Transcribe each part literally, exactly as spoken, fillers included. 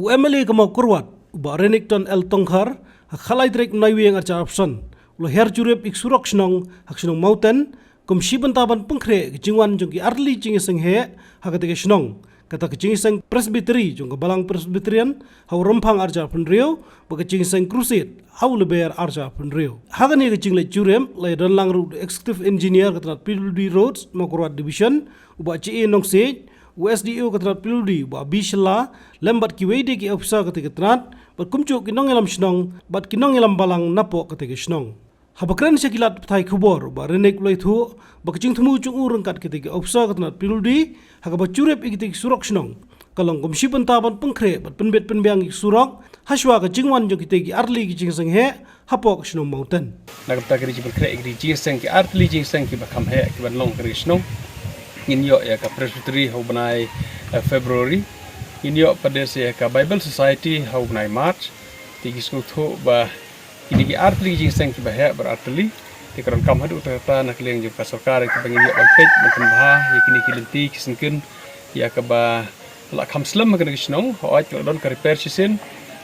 U M L A ka Mawkyrwat, u Bah Renikton L Tongkhar, ha ka khatlai tarik Naiwieng arhajar arphew san, u la hiar jurip ïa ki surok shnong ha ka shnong Mawten, kum shi bynta ban pynkhreh ïa ka jingwan jong ki artylli jingïaseng heh ha katei ka shnong. Kata ka jingïaseng Presbytery jong ka Balang Presbyterian ha u Rymphang arhajar arphew hynriew, bad ka jingïaseng Crusade ha u Lber arhajar arphew hynriew. Ha kane ka jingleit jurip la ïadon lang ruh u Executive Engineer ka tnat P W D Roads Mawkyrwat Division, u Bah J A Nongsiej, u S D O ka tnat P W D, u Bah B Shylla, lem bad kiwei de ki officer katei ka tnat, bad kumjuh ki nongïalam shnong bad ki nongïalam balang napoh katei ka shnong. Haba kren sha ki lad pathai khubor, u Bah Renik u la ïathuh ba ka jingthmu jong u ryngkat kitei ki officer ka tnat P W D ha kaba jurip ïa kitei ki surok shnong ka long kum shi bynta ban pynkhreh bad pynbit pynbiang ïa ki surok hashwa ka jingwan jong kitei ki artylli ki jingïaseng heh hapoh ka shnong Mawten. Na ka bynta ka jingpynkhreh ïa ki jingïaseng, ki artylli jingïaseng kiba kham heh kiban long ha ka shnong, ngin ïoh ïa ka Presbytery ha u bnai, eh, February. Ngin ïoh pat de sa ïa ka Bible Society ha u bnai March. Te ngi sngewthuh ba kine ki artylli ki jingïaseng kiba heh bad artylli, te ka donkam haduh katta katta na ka liang jong ka sorkar kaba ngin ïoh ban peit ban pynbha ïa kine ki lynti ki syngkien ïa kaba la kham slem ha kane ka shnong. Hooid, ka la don ka repair shisien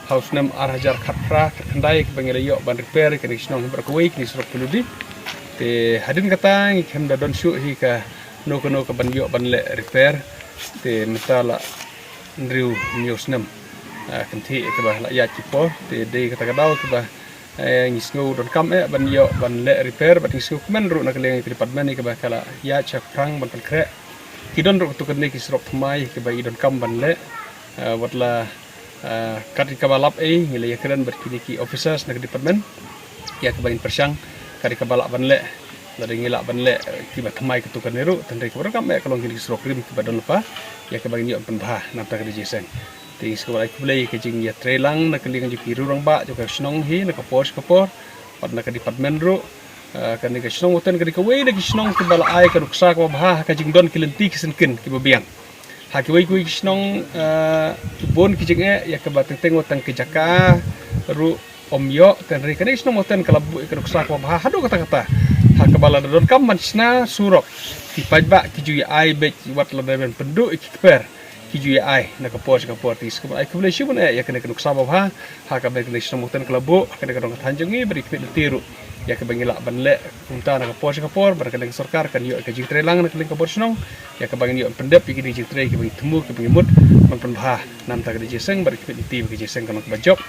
ha u snem arhajar khatphra khatkhyndai kaba ngi la ïoh ban repair ïa kane ka shnong bad kawei kine ki surok pyludi. Te hadien kata ngi khlem da don shuh hi kano kano kaban ïoh ban leh repair. Te mynta la hynriew hynñiew snem, ah, kynthih kaba la ïaid ki por. Te dei kata ka daw kaba, eh, ngi sngew donkam eh ban ïoh ban leh repair, bad ngi sngewkmen ruh na ka liang ka department ïa kaba ka la ïaid shaphrang ban pynkhreh. Ki don ruh katto katne ki surok thymmai kaba i donkam ban leh, eh, wat la, eh, kat kaba lap ei ngi la ïakren bad kine ki officers na ka department ïa kaba ngin pyrshang kat kaba lah ban leh. Lada ngi lah ban leh, eh, kiba thymmai katto katne ruh, tang dei kaba donkam eh ka long kine ki surok rim kiba don lypa ïa kaba ngin ïoh pynbha na ka bynta ka jingïaseng. Te ngi sngewbha ai khublei ka jingïatreilang na ka liang jong ki rangbah jong ka shnong hi na ka por sha ka por, bad na ka department ruh. Ah, kane ka shnong Mawten ka dei kawei na ki shnong kiba la ai ka nuksa kaba bha ha ka jingdon ki lynti ki syngkien kiba biang. Ha kiwei kiwei ki shnong, ah, ki bun ki jingeh ïa kaba teng teng wat tang ki jaka ruh ym ïoh, hynrei kane ka shnong Mawten ka la buh ïa ka nuksa kaba bha haduh katta katta. Ha kaba lada donkam ban shna surok, ki paidbah ki ju ïa ai beit, wat lada ban pynduh ïa ki kper, ki ju ïa ai na ka por sha ka por. Te ngi sngewbha ai khublei shibun eh ïa kane ka nuksa ba bha ha kaba kane ka shnong Mawten ka la buh ha kane ka dong ka thaiñ jong ngi, bad ngi khmih lynti ruh ïa kaba ngi lah ban leh kumta na ka por sha ka por, bad kane ka sorkar kan ïoh ïa ka jingtreilang na ka liang ka bor shnong ïa kaba ngin ïoh pyndep ïa kine ki jingtrei kiba ngi thmu kiba ngi mut ban pynbha na ka bynta ka jingïaseng, bad ngi khmih lynti ba ka jingïaseng kan long kaba jop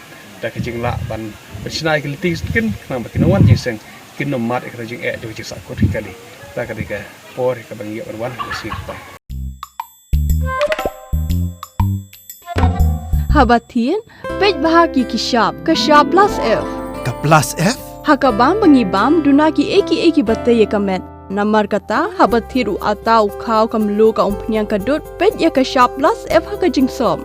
da ka jinglah ban pynshna ïa ki lynti ki syngkien khnang ba ki nongwan jingïaseng kin ym mad ïa kata ka jingeh jong ka jingsahkut hi kali. Te ka dei ka por ïa kaba ngi ïoh ban wan ha ka sngi kaba Haba thied, peit bha ki ki shap, ka shap plus F. Ka plus F? Ha ka bam ba ngi bam, duna kiei kiei kiba tei ïa ka met. Namar kata, haba thied u atta, u khaw, ka mluh, ka umphniang, ka dud, peit ïa ka shap plus F ha ka jingsop.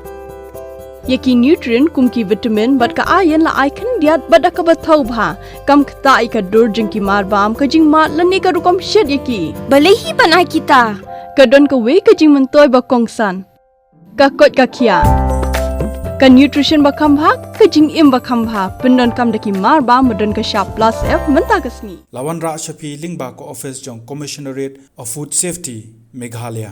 Ïa ki nutrient kum ki vitamin bad ka iron la ai khyndiat bad da kaba thaw bha. Kam ktah ïa ka dur jong ki mar bam, ka jingmad lane ka rukom shet ïa ki. Balei hi ban ai kita? Ka don kawei ka jingmyntoi ba kongsan. Ka koit ka khiah. Ka nutrition ba kham bha, ka jingim ba kham bha. Pyndonkam da ki mar bam ba don ka shap plus F mynta ka sngi. La wanrah sha phi lyngba ka office jong Commissionerate of Food Safety, Meghalaya.